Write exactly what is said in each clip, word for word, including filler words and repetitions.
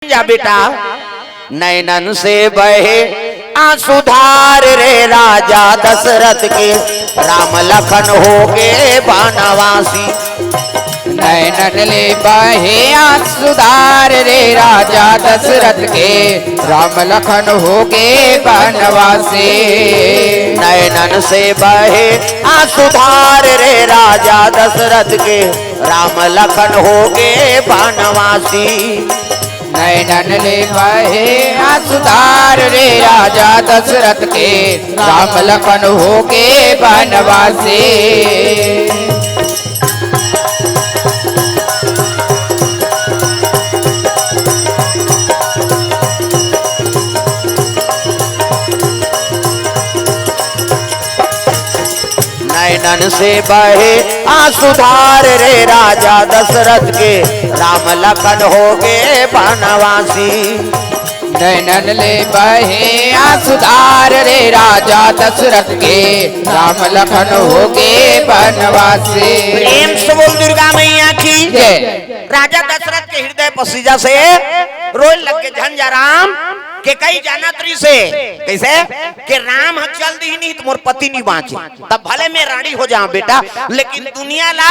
जा बेटा। नैनन से बहे आंसुधार रे राजा दशरथ के, राम लखन होगे बनवासी। नैनन ले बहे आंसुधार रे राजा दशरथ के, राम लखन होगे बनवासी। नैनन से बहे आंसुधार रे राजा दशरथ के, राम लखन होगे बनवासी। नैनन ले बहे आंसुधार रे राजा दशरथ के, राम लखन होगे बनवासी। नैनन से बहे आंसुधार रे राजा दशरथ के, राम लखन होगे बनवासी। नैनन ले बहे आंसुधार रे राजा दशरथ के, राम लखन होगे बनवासी। प्रेम से बोल दुर्गा मैया की जय। राजा दशरथ के हृदय पसीजा से रोए लग के झंझाराम। केकई जानत रहिसे कइसे के राम ह चल दिही नहीं त मोर पति नहीं बांचे, तब भले मैं रांडी हो जांव बेटा, लेकिन दुनिया ला,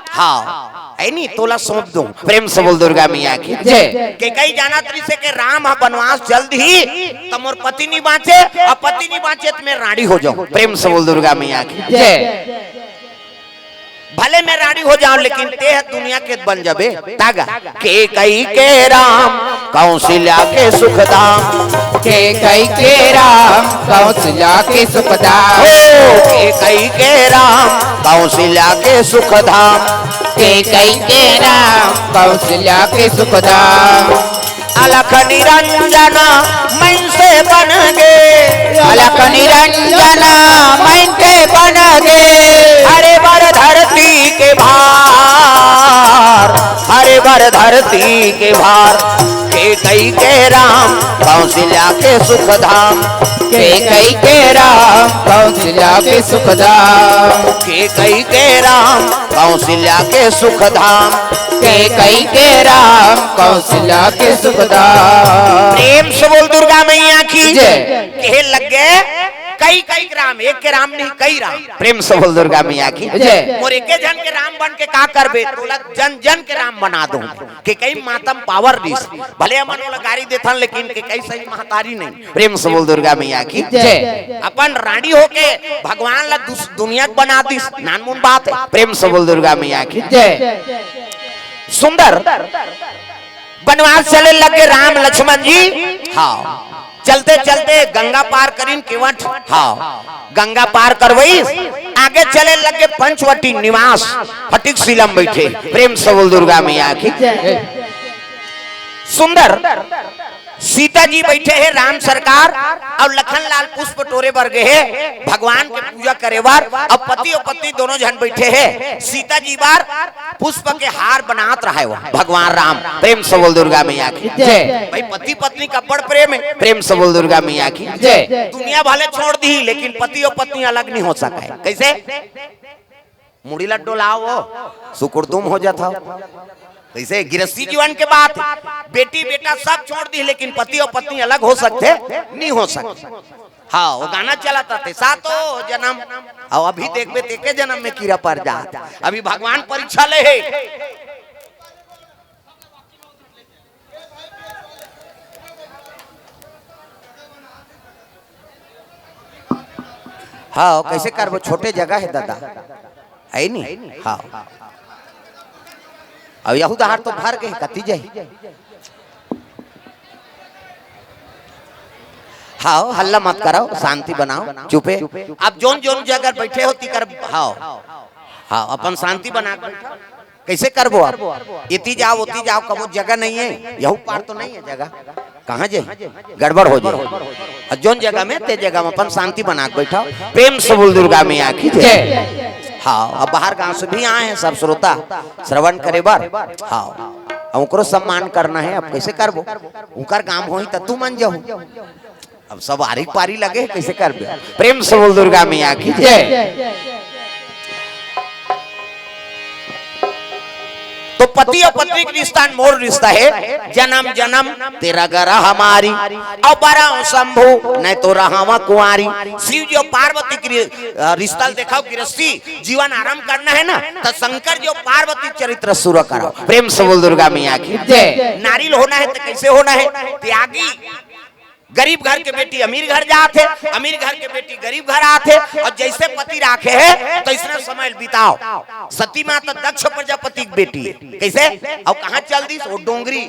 हाँ, है नी, तोला सौंप दूं। प्रेम से बोल दुर्गा मैया की जय। केकई जानत रहिसे के राम ह बनवास चल दिही त मोर पति नहीं बांचे, अउ पति नहीं बांचे त मैं रांडी हो जांव। प्रेम से बोल दुर्गा मैया की जय। भले मैं रांडी हो जांव, लेकिन तें ह दुनिया के बन जाबे। तागा केकई के राम कौशल्या के सुखधाम। केकई के राम कौशल्या के सुखधाम। ओ, केकई के राम कौशल्या के सुखधाम। केकई के राम कौशल्या के सुखधाम। अलख निरंजन मन से बन गे। अलख निरंजन मन से बन गे। हरे बर धरती के भार, हरे बर धरती के भार। केकई के राम कौशल्या के सुखधाम। केकई के राम कौशल्या के सुखधाम। केकई के राम कौशल्या के सुखधाम। केकई के राम कौशल्या के सुखधाम। प्रेम से बोल दुर्गा मैया की जय। कहे लग गे कई कई राम, एक के राम नहीं कई राम। प्रेम से बोल दुर्गा मैया की जय। मोर एके झन के राम बन के का करबे, तोला जन जन के राम बना दूं। केकई मातम पावर दिस, भले हमन ओला गारी देथन, लेकिन केकई सही महतारी नहीं। प्रेम से बोल दुर्गा मैया की जय। अपन रांडी होके भगवान ला दुस-, दुनिया के बना दिस, नानमुन बात है। प्रेम से बोल दुर्गा मैया की जय। सुंदर बनवास चले लगे राम लक्ष्मण जी। हाँ, चलते चलते गंगा पार करिन केवट। हाँ, गंगा पार करवइस, आगे चले लगे पंचवटी निवास, फटिक शिला म बइठे। प्रेम से बोल दुर्गा मैया की जय। सुंदर सीता जी बइठे हे राम सरकार, अउ लखन लाल पुष्प टोरे बर गे हे भगवान के पूजा करे बर, अउ पति अउ पत्नी दोनों झन बइठे हे सीता जी बर पुष्प के हार बनात रहय वो भगवान राम। प्रेम से बोल दुर्गा मैया की जय। भाई पति पत्नी का बड़ प्रेम है, प्रेम से बोल दुर्गा मैया की जय। दुनिया भले छोड़ दिही लेकिन पति अउ पत्नी अलग नहीं हो सकय। कइसे? मुड़ी ला डोलाव, सुकुड़दुम हो जाथव। कइसे? गृहस्थी जीवन के बात, बेटी बेटा सब छोड़ दिही लेकिन पति अउ पत्नी अलग हो सकथे? नहीं हो सकथे। हाँ, वो गाना चलत रहिथे, सातों जनम। अउ अभी देखबे त एके जनम में कीरा पर जात। अभी भगवान परीक्षा ले हे। हाँ, कइसे करबो? छोटे जगह हे दादा, हे नी? हाँ, अउ यहू डहार तो भर गे, कती जाही? हाँ, हल्ला मत करव, शांति बनाव, चुपे। आप जोन जोन जगह बइठे हो, तिकर, हाँ, हाँ, अपन शांति बना के बइठव। कइसे करबो आप? एती जाव, ओती जाव, कभू जगह नहीं हे, यहू पार तो नहीं हे जगह, कहाँ जाही? गड़बड़ हो जाही। अउ जोन जगह में, ते जगह में अपन शांति बना के बइठव। प्रेम से बोल दुर्गा मैया की जय। जय। हाँ, अब बाहर गांव से भी आए हैं सब श्रोता श्रवण करे बर। हाँ, अब ओकरो सम्मान करना हे। अब कइसे करबो? उंकर गांव होही त तू मन जाहू। अब सब आरी पारी लगे हे, कइसे करबे? प्रेम से बोल दुर्गा मैया की जय। जय। तो पति और पत्नी के रिश्ता अनमोल रिश्ता है, जन्म जन्म तेरा गरा हमारी, और बरा शंभू नहीं तो रहावा कुंवारी। शिव जी और पार्वती के रि-, अ, रिश्ता देखो, गृहस्थी जीवन आरंभ करना है ना, तो शंकर जी और पार्वती चरित्र शुरू करो। प्रेम से बोल दुर्गा मैया की। जय। नारियल होना है तो कैसे होना है? त्यागी। गरीब घर के बेटी अमीर घर जात है, अमीर घर के बेटी गरीब घर आत है, और जैसे पति राखे है तो इसने समय बिताओ। सती माता दक्ष प्रजापति की बेटी है, कैसे? और कहाँ चल दी? वो डोंगरी,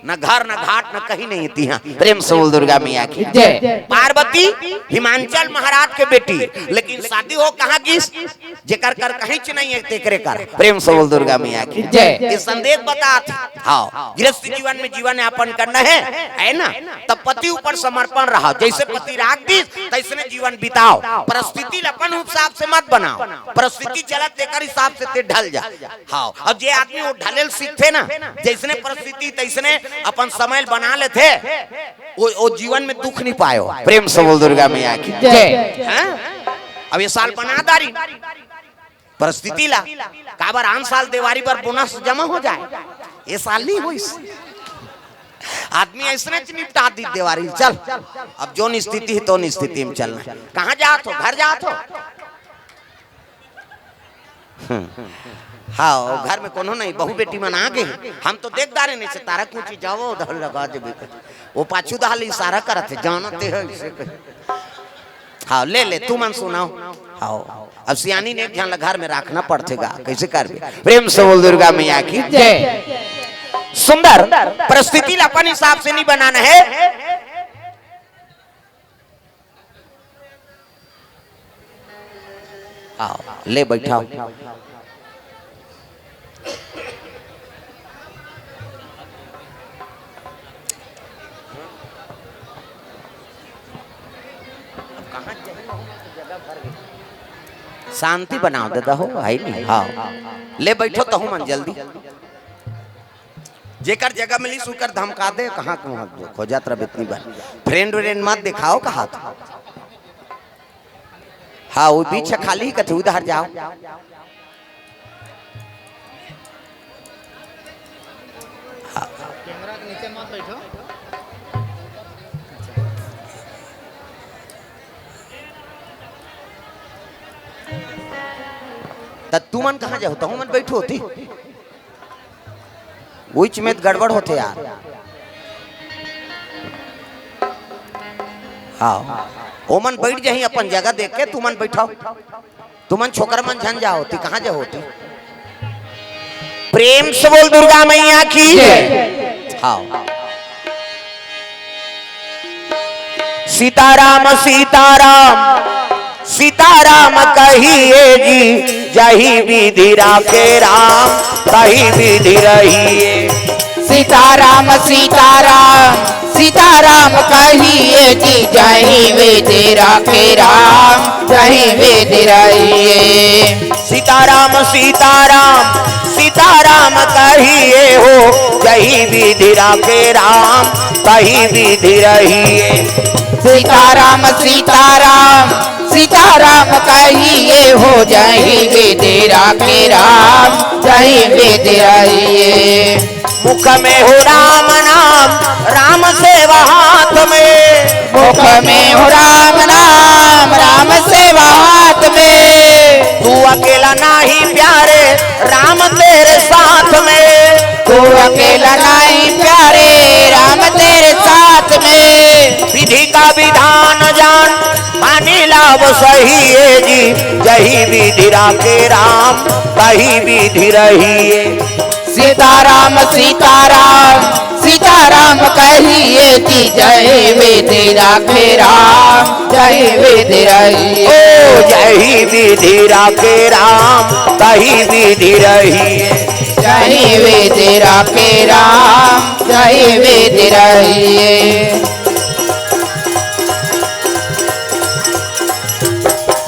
न घर न घाट न कहीं नहीं थी। हाँ, प्रेम से बोल दुर्गा मैया की। जय। पार्वती हिमांचल महाराज के बेटी, लेकिन शादी हो कहाँ की? जेकर कर कहीं च नहीं है, तेकरे कर। प्रेम से बोल दुर्गा मैया की। जय। ये संदेश बतात। हाँ, गृहस्थ जीवन में जीवन यापन करना है, है ना? तब पति ऊपर समर्पण रहा, जैसे पति राख दी, तैसने जीवन बिताओ। परिस्थिति ल अपन हिसाब से मत बनाओ, परिस्थिति चलत तेकर हिसाब से ते ढल जा। हाँ, और जे आदमी वो ढलेल सीखथे ना, जैसने परिस्थिति तैसने अपन समय बना लेथे, वो, वो जीवन में दुख नहीं पायो। प्रेम से बोल दुर्गा मैया की। जय। हाँ? अब ये साल बना दारी परिस्थिति ला, काबर आन साल देवारी बर बोनस जमा हो जाए, ये साल नहीं होइस। आदमी ऐसने च निपटा दी देवारी, चल, अब जोन स्थिति है, तो स्थिति में चलना। कहाँ जात हो? घर जात हो? हम्म। हाँ, घर में कोनो नहीं, बहू बेटी मन आ गए। हम तो देख दारे नहीं से तारा कुछ जाओ, उधर लगा देबे। वो पाछू दहाल इशारा करत है, जानते हैं इसे कहीं। हाँ, ले ले, तू मन सुनाओ। हाँ, अब सियानी ने एक झन ला घर में रखना पड़थेगा, कैसे करबे? प्रेम से बोल दुर्गा मैया की। जय। सुंदर परिस्थिति ला अपन हिसाब से नहीं बनाना है। आओ, ले बैठाओ। शांति बनाओ दादा हो, है नहीं? हाँ, ले बैठो तहू मन जल्दी। जेकर जगह मिली सुकर धमका दे, कहाँ के वहाँ खोजत रह इतनी बार। फ्रेंड व्रेंड मत दिखाओ कहा था। हाँ, वो बीच खाली कथे उधर जाओ। हाँ। कैमरा के नीचे मत बैठो। त तुमन कहाँ जाओ? तहु मन बैठो होती। उच में गड़बड़ होथे यार। हाँ, ओमन बैठ जाही अपन जगह देख के, तुमन बैठाओ। तुमन छोकर मन झन जाओ, ती कहाँ जाओ ती? प्रेम से बोल दुर्गा मैया की। जय। हाँ। सीताराम सीताराम सीताराम कहिए जी, जही विधि राखे राम, तही विधि रहिए। सीताराम सीताराम सीताराम कहिए जी, जही विधि राखे राम, जही विधि रहिए। सीताराम सीताराम सीताराम कहिए हो, जही विधि राखे राम, तही विधि रहिए। सीताराम सीताराम सीताराम कहिए हो, जही विधि राखे राम, जही विधि रहिए। मुख में हो राम नाम, राम सेवा हाथ में। मुख में हो राम नाम, राम सेवा हाथ में। तू अकेला नाही प्यारे, राम तेरे साथ में। तू अकेला नाही प्यारे, राम तेरे साथ में। विधि का विधान जान, मानी लाभ सही है जी, जही विधि राखे राम, तही विधि रहिए। सीताराम सीताराम सीताराम कहिए जी, जही विधि राखे राम, जही विधि रहिए। ओ जही विधि राखे राम, तही विधि रहिए। जही विधि राखे राम, जही विधि रहिए।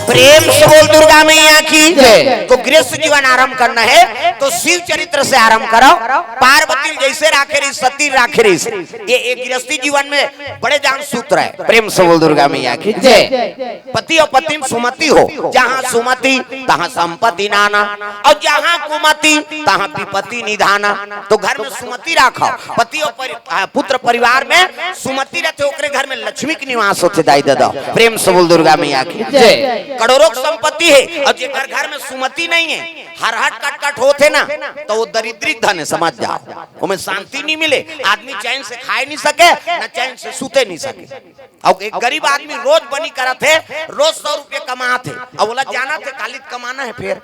प्रेम से बोल दुर्गा मैया की जय। तो गृहस्थ जीवन आरंभ करना है तो शिव चरित्र से आरंभ करो। पार्वती जैसे राखे रही, सती राखे रही, ये एक गृहस्थी जीवन में बड़े जान सूत्र है। प्रेम से बोल दुर्गा मैया की जय। पति और पत्नी में सुमति हो, जहाँ सुमति तहाँ संपत्ति नाना, और जहाँ कुमति तहाँ विपत्ति निधाना। तो घर में सुमति राखो, पति और परि-, आ, पुत्र परिवार में सुमति रहते, ओकरे घर में लक्ष्मी के निवास होते। दाई दादा, प्रेम से बोल दुर्गा मैया की जय। करोड़ों की संपत्ति है और जेकर घर में सुमति नहीं है, हर हट कट कट होते ना, तो वो दरिद्री धन है, समझ जाओ। ओमे शांति नहीं मिले, आदमी चैन से खाए नहीं सके, न चैन से सूते नहीं सके। और एक गरीब आदमी रोज बनी करत है, रोज सौ रुपये कमात है, और बोला जाना थे कालित कमाना है, फिर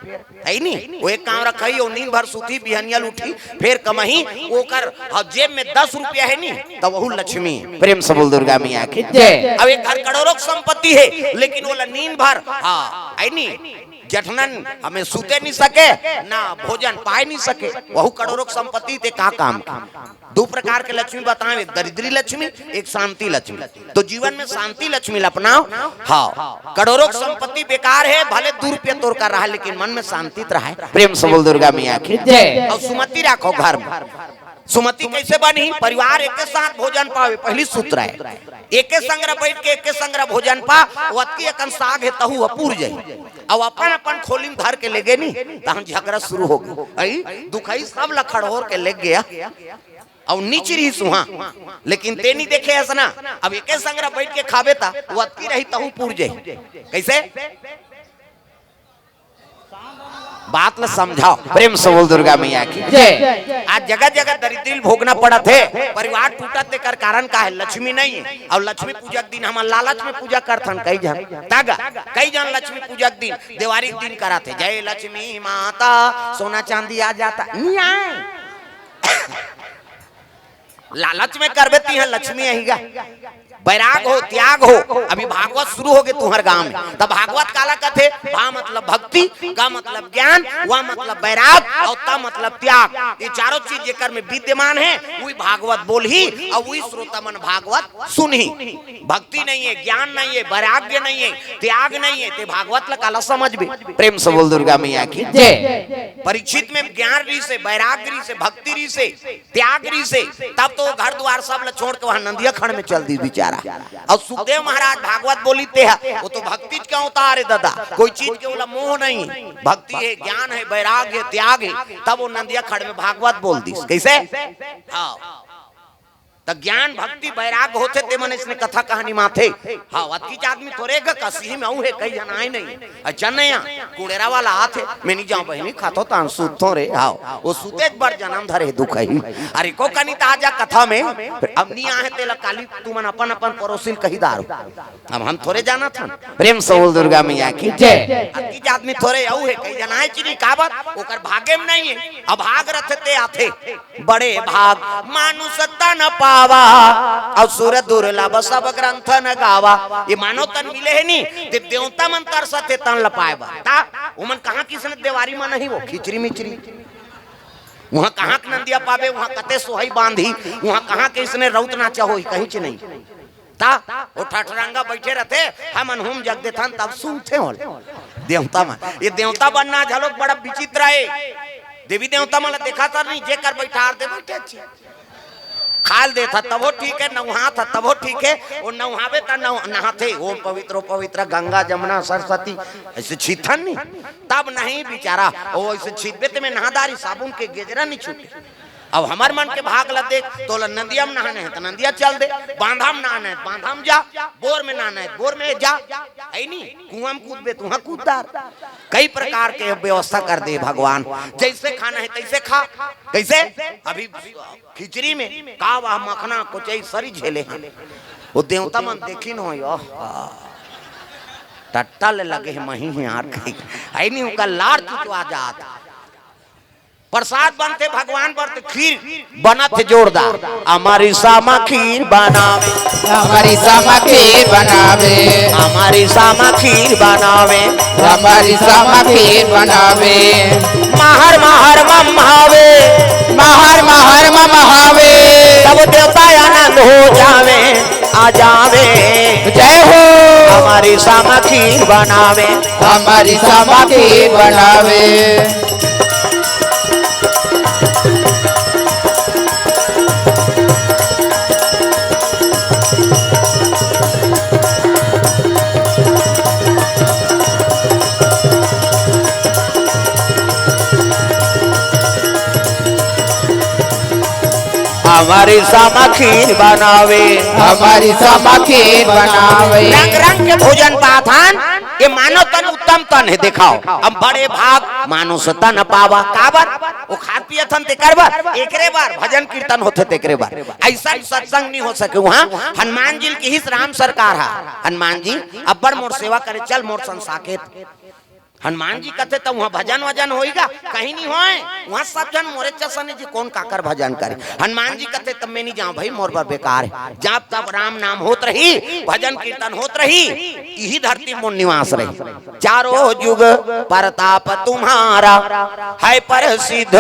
है ही नहीं। वो एक काम रखा ही, वो नींद भर सूती, बिहनियल उठी, फिर कमाही, ओकर हाँ, जेब में दस रुपया है नहीं, तो वहू लक्ष्मी। प्रेम से बोल दुर्गा मैया की जय। अब एक घर करोड़ों की संपत्ति है, लेकिन वो ला नींद भर, हाँ, है नहीं, जठनन हमें सूते नहीं सके, ना भोजन पाए नहीं सके, वहू करोड़ों की संपत्ति ते का काम की? दो प्रकार के लक्ष्मी बताएं, एक दरिद्री लक्ष्मी, एक शांति लक्ष्मी। तो जीवन में शांति लक्ष्मी ला अपनाओ। हाँ, करोड़ों की संपत्ति बेकार है, भले दो रुपया तोर का रहा, लेकिन मन में शांति तो रहा है। प्रेम से बोल दुर्गा मैया की जय। और सुमति रखो घर में। सुमति कैसे बनी? परिवार एक के साथ भोजन पावे, पहली सूत्र है। एक के संग बैठ के एक के संग भोजन पा, वतकी अकन साग है तहू ह पूर जाई। अब अपन अपन खोली में धर के लेगे नी, तहन झगड़ा शुरू हो गई। आई दुखई सब लखड़होर के लेग गया। और नीच रही सुहा, लेकिन तेनी देखे हस ना, अब एके संग बैठ के खाबे ता, वतकी रही तहू पूर जाई। कैसे? बात ला समझाओ, प्रेम से बोल दुर्गा मैया की जय। आज जगह जगह दरिद्री भोगना पड़त है, परिवार टूटत, तेकर कारण का है? लक्ष्मी नहीं है। और लक्ष्मी पूजा के दिन हम लालच में पूजा करथन, कई जन तागा, कई जन लक्ष्मी पूजा के दिन, देवारी के दिन कराथे, जय लक्ष्मी माता, सोना चांदी आ जाता, नहीं आए। लालच में करबे तिहां लक्ष्मी आही गा। बैराग हो, त्याग हो। अभी भागवत शुरू हो गए तुहर गांव में, तब भागवत काला कथे? भा मतलब भक्ति, गा मतलब ज्ञान, वा मतलब बैराग और ता मतलब त्याग। ये चारों चीज जेकर में विद्यमान है, वही भागवत बोलही और वही श्रोता मन भागवत सुनही। भक्ति नहीं है, ज्ञान नहीं है, वैराग्य नहीं है, त्याग नहीं है, ते भागवत ला काला समझबे? प्रेम से बोल दुर्गा मैया की जय। परीक्षित में ज्ञान रहिसे, वैराग्य रहिसे, भक्ति रहिसे, त्याग रहिसे, तब तो घर द्वार सब ला छोड़ के वहां नंदिया खड़ में चल दी बेचारा। और सुखदेव महाराज भागवत बोली ते है, वो तो भक्ति के अवतार है दादा, कोई चीज के ओला मोह नहीं। भक्ति है, ज्ञान है, वैराग्य है, त्याग है, तब वो नंदिया खड़ में भागवत बोल दी। कैसे? हाँ, त ज्ञान, भक्ति, वैराग्य होथे ते मन इसने कथा कहानी माथे। हाँ, अतकीच आदमी थोरे ग कसी में अऊ है, कई जन आए नहीं। अच्छा नहीं आ, कुड़ेरा वाला आथे, मैं नहीं जाऊं बहिनी, खातो तान सूतथों रे। हाँ, वो सूते एक बार जन्म धरे दुख ही। अरे को कनी ताजा कथा में, अब नहीं आहे तेला काली, तुमन अपन अपन परोसिल कही दारू। अब हम थोरे जानत हन। प्रेम से बोल दुर्गा मैया की जय। अतकीच आदमी थोरे अऊ है, कई जन आए चिनी काबर, ओकर भागे में नहीं है। अभाग रथे ते आथे। बड़े भाग मानुष तन पावा, और सुर दुर्लभ सब ग्रंथ न गावा। ये मानव तन मिले है नी, ते देवता मन तरसत हे तन ल पाए बर। ता उमन कहाँ किसने देवारी मन ही वो खिचरी मिचरी, वहाँ कहाँ के नंदिया पावे, वहाँ कते सोहई बांधी, वहाँ कहाँ के इसने रौत नाचा होई, कहीं च नहीं। ता वो ठठरंगा बैठे रहते, हमन हुम जग देथन तब सुनथे होल। देवता मन, ये देवता बनना झलोक बड़ा विचित्र है। देवी देवता मन ला देखा तर नहीं, जेकर बैठार दे बैठे अच्छे। खाल देथा तबो ठीक है, नौहा था तबो ठीक है, वो नौहावे ता नौ-, नहाथे, ओम पवित्र, पवित्र गंगा जमुना सरस्वती, ऐसे छीथन नहीं। तब नहीं बेचारा, वो ऐसे छीथबे ते में नहादारी साबुन के गेजरा नहीं छूटे। अब हमर मन के भाग ला देख, तोला नंदिया में नहाने है तो नंदिया चल दे, बांधा में नहाने है तो बांधा में जा, बोर में नहाने है तो बोर में जा, है नी, कुआं में कूदबे तुहा कूददार। कई प्रकार के व्यवस्था कर दे भगवान, जैसे खाना है तैसे खा। कैसे? अभी खिचड़ी में का वह मखना कोचई सरी झेले हैं, वो देवता मन देखिन हो यो, टट्टा ले लगे है मही है यार कहीं, है नी, उनका लार चुचवा जात। प्रसाद बनथे भगवान बर त खीर बनत हे जोरदार। अमरिसा म खीर बनावे, अमरिसा म खीर बनावे, अमरिसा म खीर बनावे, अमरिसा म खीर बनावे। महर महर मम हवे, महर महर मम हवे। सब देवता आनंद हो जावे, आ जावे। जय हो। अमर सामखीर बनावे। हमरी सामखीर बनावे। हमरी सामखीर बनावे। हमरी सामखीर बनावे। रंग रंग के भोजन पाथन, ये मानव तन उत्तम तन हे, देखाव। हम बड़े भाग मानुष तन पावा। काबर? वो खात पियत हन तेकर बर, एकरे बर भजन कीर्तन होथे तेकरे बर। अइसन सत्संग नहीं हो सके। वहाँ हनुमान जी ल किहिस राम सरकार हा, हनुमान जी अब्बड़ मोर सेवा करे, चल मोर संग साकेत। हनुमान जी कथे त वहाँ भजन वजन होई गा? कहीं नहीं होय। वहाँ सब झन मोरे चसने जी, कौन काकर भजन करे? हनुमान जी कथे तब मैं नहीं जाऊँ भाई, मोर बर बेकार हे। जब तब राम नाम होत रही, भजन कीर्तन होत रही, इही धरती मोर निवास रही। चारों जुग परताप तुम्हारा, है प्रसिद्ध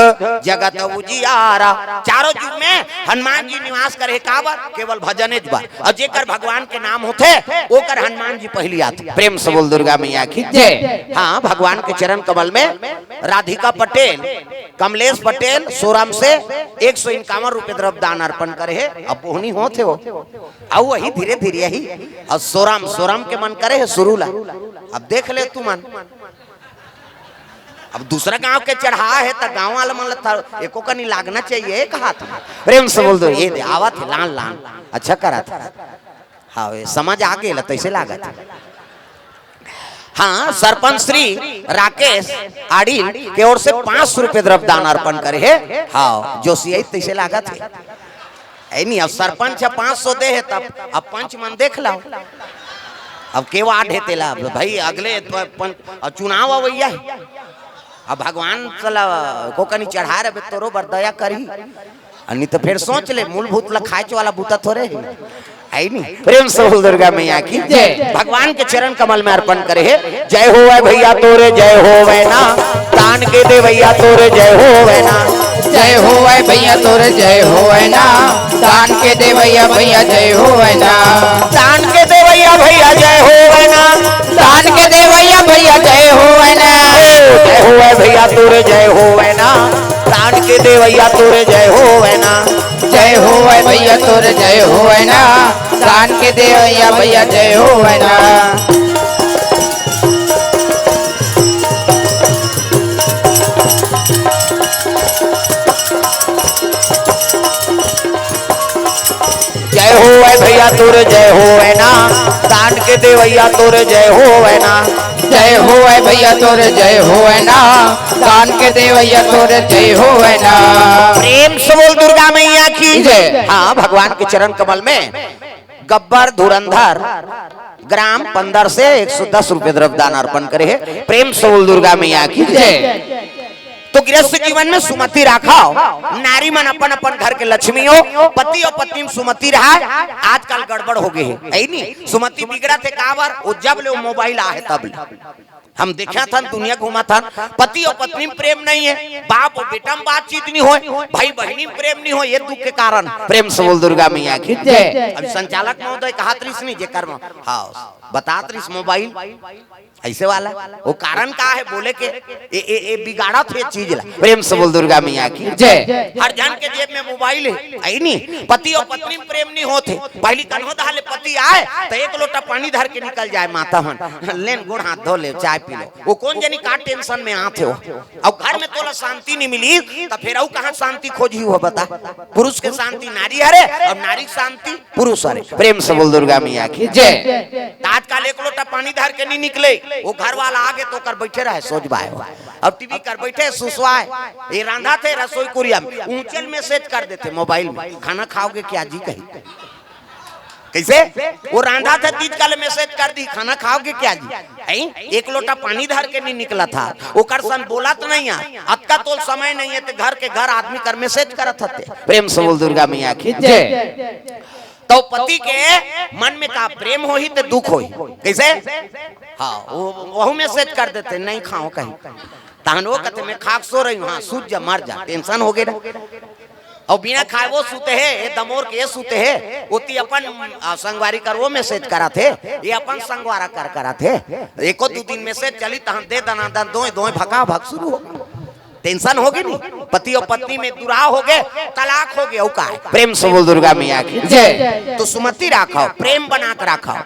जगत उजियारा। चारों जुग में हनुमान जी निवास करे, काबर? केवल भजनेच बर। अउ जेकर भगवान के नाम होथे, ओकर हनुमान जी पहिली आथे। प्रेम से बोल दुर्गा मैया की जय। हाँ, भगवान के चरण कमल में राधिका पटेल, कमलेश पटेल सोरम से एक सौ इक्यावन रुपये द्रव्य दान अर्पण करे हे। अब बोहनी होत हे वो, अउ वही धीरे धीरे यही। अउ सोरम, सोरम के मन करे हे शुरू ला। अब देख ले तुमन, अब दूसरा गांव के चढ़ा हे त गांव वाला मन ल एको कनी लागना चाहिए, एक हाथ में। प्रेम से बोल दो, ये दे, आवत हे लान लान, अच्छा करत हे। हाँ, ये समझ आ गेल, तैसे लागत हे। हाँ, सरपंच श्री राकेश आडिल के ओर से पाँच सौ रुपये द्रव्य दान अर्पण करे हे। हाँ, जोशियाई तैसे लागत हे। ऐ नहीं, अब सरपंच ह पाँच सौ दे हे, तब अब पंच मन देख लो, अब के वार्ड हे तेला। अब भाई, अगले प-, पंच, अब चुनाव अवैया हे, अब भगवान साला को कनी चढ़ा रहे, तोरो बर दया करही। अ, नहीं तो फिर सोच ले, मूलभूत ला खाए वाला बूता थोरे हे। है नी? प्रेम से बोल दुर्गा मैया की जय। भगवान के चरण कमल में अर्पण करे हे। जय होवै भैया तोरे जय होवै ना, दान के देवैया तोरे जय होवै ना। जय होवै भैया तोरे जय होवै ना, दान के देवैया भैया जय होवै ना। दान के देवैया भैया जय होवै ना। दान के देवैया भैया जय होवै ना। जय होवै भैया तोरे जय होवै ना, दान के देवैया तोरे जय होवै ना। जय होवै भैया तोरे जय होवै ना, दान के देवैया भैया जय होवै ना। जय होवै भैया तोरे जय होवै ना, दान के देवैया तोरे जय होवै ना। जय होवै भैया तोरे जय होवै ना, दान के देवैया तोरे जय होवै ना। प्रेम से बोल दुर्गा मैया की जय। हाँ, भगवान के चरण कमल में गब्बर धुरंधर ग्राम पंदर से एक सौ दस रुपये द्रव्य दान अर्पण करे हे। प्रेम से बोल दुर्गा मैया की जय। तो गृहस्थ जीवन में सुमति राखव, नारी मन अपन अपन घर के लक्ष्मी हो, पति अउ पत्नी में सुमति रहय। आजकल गड़बड़ हो गे हे, है नी? सुमति बिगड़त हे काबर? वो जब ले वो मोबाइल आहे तब ले। हम देखत हन, दुनिया घूमत हन, पति अउ पत्नी में प्रेम नहीं हे, बाप अउ बेटा में बातचीत नहीं होय, भाई बहिनी में प्रेम नहीं होय, ये दुख के कारण। प्रेम से बोल दुर्गा मैया की जय। अब संचालक महोदय कहत रहिस नहीं, जेकर म-, हाँ, बतात रहिस मोबाइल ऐसे वाला, वो कारण का हे बोले के? ए, ए, ए बिगाड़त हे चीज ला। प्रेम से बोल दुर्गा मैया की जय। हर जन के जेब में मोबाइल हे, है नी? पति अउ पत्नी में प्रेम नहीं होत हे। पहली कन्हो दहा ले पति आय त एक लोटा पानी धर के निकल जाय, माता मन लेन गोड़ हाथ धो ले, चाय पी लो। वो कोन जनी का टेंशन में आत हे वो। अउ घर में तोला शांति नहीं मिली त फिर अउ कहाँ शांति खोजही वो, बता? पुरुष के शांति नारी हरे अउ नारी के शांति पुरुष हरे। प्रेम से बोल दुर्गा मैया की जय। त आजकल एक लोटा पानी धर के नहीं निकले, वो घर वाला आगे त ओकर बैठे रहे सोच बाय। अब टीवी कर बैठे सुसवाय, ये रांधत हे रसोई कुरिया में, ऊंचे ल मैसेज कर देथे मोबाइल में, "खाना खाओगे क्या जी?" कही। कैसे? वो रांधत हे तीज काले मैसेज कर दी, "खाना खाओगे क्या जी?" हैं? एक लोटा पानी धर के नहीं निकलत हे, ओकर सन बोलत नहीं हे, अतका तोल समय नहीं हे, ते घर के घर आदमी कर मैसेज करत हते। प्रेम से बोल दुर्गा मैया की जय। तो पति के मन में का प्रेम होही ते दुख होही। कैसे? हाँ, वो, वहू मैसेज कर देथे, "नहीं खाओं" कही। तहन वो कथे, "मैं खा के सो रही हूँ।" हाँ, सूत जा, मर जा, टेंशन हो गे ना। अउ बिना खाए वो सुते हे, ये दमोर के ये सुते हे, ओती अपन, आ, संगवारी कर वो message करत हे, ये अपन संगवारा कर करत हे। एको दू दिन message चली, तहन दे दना दन, दोय दोय भका भक शुरू हो। Tension होगे नी, पति अउ पत्नी में दुराव होगे, तलाक होगे, अउ का हे? प्रेम से बोल दुर्गा मैया की जय। तो सुमति राखव, प्रेम बना के राखव।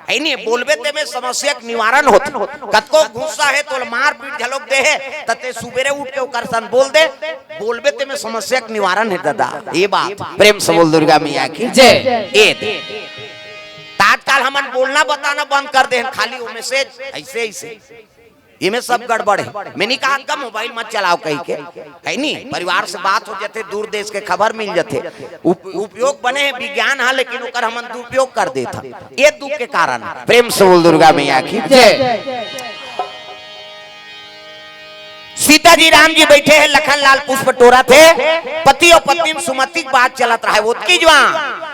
हे नी, बोलबे ते में समस्या के निवारण होथे। कतको गुस्सा हे, तोला मारपीट घलोक दे हे, त ते सुबेरे उठ के ओकर सन बोल दे, बोलबे ते में समस्या के निवारण हे दादा। ये बात प्रेम से बोल दुर्गा मैया की जय। ए दे। त आजकल हमन बोलना बताना बंद कर दे हन, खाली वो message ऐसे ऐसे। एमे सब गड़बड़ हे। मैं नहीं कहा का mobile मत चलाव कहि के, हे नी? परिवार से बात हो जाथे, दूर देश के खबर मिल जाथे। उप-, उपयोग बने हे विज्ञान हा, लेकिन ओकर हमन दुरुपयोग कर देत हन। ये दुख के कारण। प्रेम से बोल दुर्गा मैया की जय। सीता जी राम जी बैठे हे, लखन लाल पुष्प टोरत हे, पति अउ पत्नी में सुमति के बात चलत रहे, ओतकी जुवार